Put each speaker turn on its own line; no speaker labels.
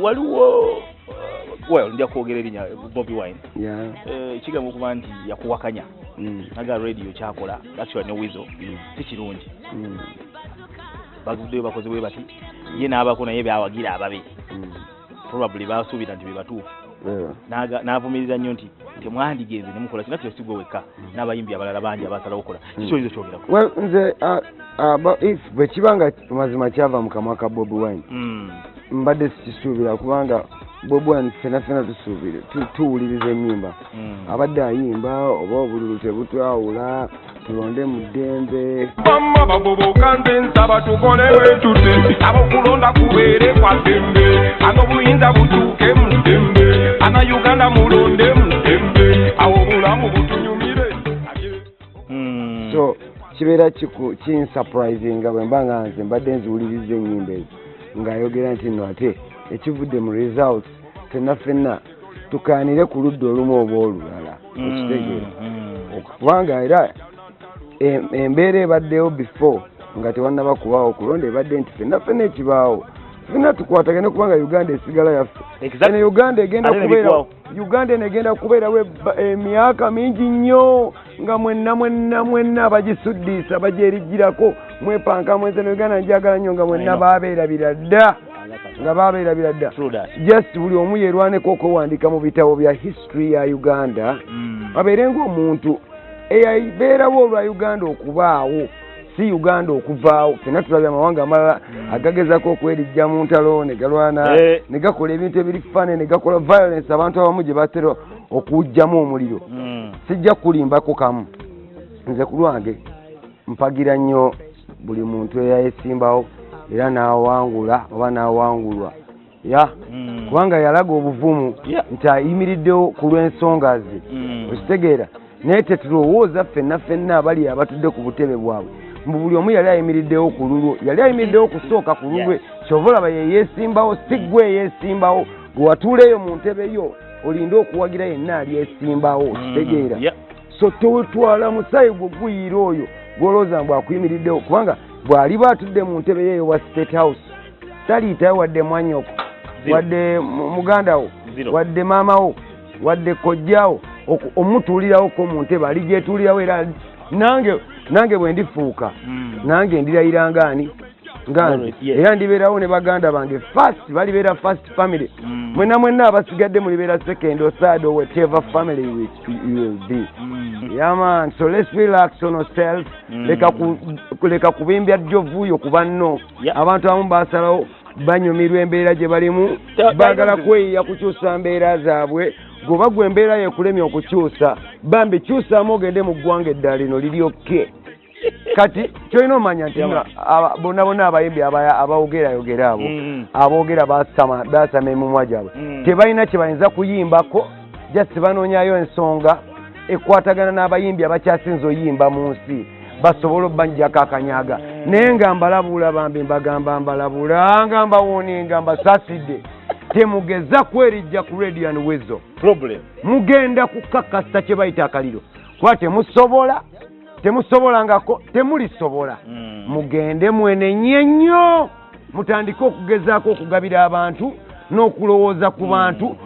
Waliwo well, nja kwogera erinnya Bobi Wine. Kigambo okuba nti yakuwakanya naga Radio kyakola actually ne Weasel si kirungi. Baguddeyo bakoze bwe bati, ye n'abako naye byawagira ababe probably basuubira nti be batuufu. N'avumirira nnyo nti temwandigenze ne mukola kino. Kyo sigwe wekka, n'abayimbi abalala bangi abasalawo okukola. Kiki oyinza okyogerako?
Well, nze if bwe kiba nga mazima kyava mu kamwa ka Bobi Wine, mbadde sikisuubira, kubanga Bobi Wine ffena ffena tusuubire tuwuliriza ennyimba. Abadde ayimba oba obululu tebutwawula, tulonde mu ddembe.
Bamma bagoboka, nze nsaba tukole bwe tuti, abokulonda kubeere kwa ddembe, ano obuyinza butuuke mu ddembe, ana Uganda mulonde mu ddembe, awo obulamu butunyumire.
So kibeera kinsurprisinga bwe mba nga nze mbadde nziwuliriza ennyimba ezo ng'ayogera nti nno ate ekivudde mu results ffenna ffenna tukaanire ku ludda olumu oba olulala. Okitegeera? Kubanga era embeera ebaddewo before nga tewannaba kubaawo kulonda ebadde nti ffenna ffenna ekibaawo ffenna tukwatagane, kubanga Uganda esigala yaffe. Eno Uganda egenda
Ate ne
kubeera
biggwawo.
Uganda eno egenda kubeerawo emyaka mingi nnyo nga mwenna mwenna mwenna abagisuddiisa bagyerijjirako mwepanka mwenze no Uganda njagala nnyo, nga mwenna
I know.
baabeerabira dda, nga baabeerabira dda.
True that.
Just buli omu yerwaneko okwewandiika mu bitabo bya history ya Uganda, abeere ng'omuntu eyabeerawo olwa Uganda okubaawo, si Uganda okuvaawo. Ffenna tulabye amawanga amalala agagezako okwerijja mu ntalo ne galwana ne gakola ebintu ebiri fane, ne gakola violence, abantu abamu gye batera okuggyamu omuliro. Sijja kulimbako kamu, nze ku lwange mpagira nnyo buli muntu eyayesimbawo era n'awangula oba n'awangulwa ya kubanga yalaga obuvumu nti ayimiriddewo ku lw'ensonga ze. Okitegeera? Naye tetulowooza ffenna ffenna abali abatudde ku butebe bwabwe mbu buli omu yali ayimiriddewo ku lulwo, yali ayimiriddewo kusooka ku lulwe. Kyova olaba yeyeesimbawo, si ggwe eyeesimbawo. Gwe watuuleeyo mu ntebe yo olinde okuwagira yenna alyesimbawo. Okitegeera?
Yeah.
So totwala musayi gwe guyiira oyo gwolowooza mbu akuyimiriddewo, kubanga bw'aliba atudde mu ntebe yeeyo wa State House taliitayo wadde mwanyoko,
Zero.
wadde muganda wo,
Zero.
wadde maama wo, wadde kojjawo omutuulirawoko mu ntebe aligyetuulirawo. Era nange bwe ndifuuka, nange ndirayira ngaani nga nze. Era ndibeerawo ne baganda bange first, balibeera first family. Mwenna mwenna abasigadde mulibeera second or third or whatever family you will be. Yeah man, so let's relax on ourselves. Leka kubimbya jjovuyo ku banno. Abantu abamu basalawo banyumirwa embeera gye balimu, baagala kweyiya kukyusa mbeera zaabwe. Gweoba gwe embeera yekulemya okukyusa, bambi kyusaamu ogende mu ggwanga eddala, lino liryokke. Kati kyolina omanya nti bonna bonna abayimbi abogerayogera abo aboogera basama emimwa gyabwe, tebalina kye bayinza kuyimbako, just banoonyayo ensonga ekwatagana n'abayimbi abakyasinza oyimba mu nsi basobole obbanjako akanyaga. Naye nga mbalabula, bambi mbagamba, mbalabula nga mbawooninga, mbasaasidde, temugeza kwerijja ku Radio and Weasel.
Problem.
Mugenda kukakasa kye bayita akaliro, kuba temusobola, temusobolangako, temulisobola. Mugende mwenenye nnyo, mutandike okugezaako okugabira abantu n'okulowooza ku bantu.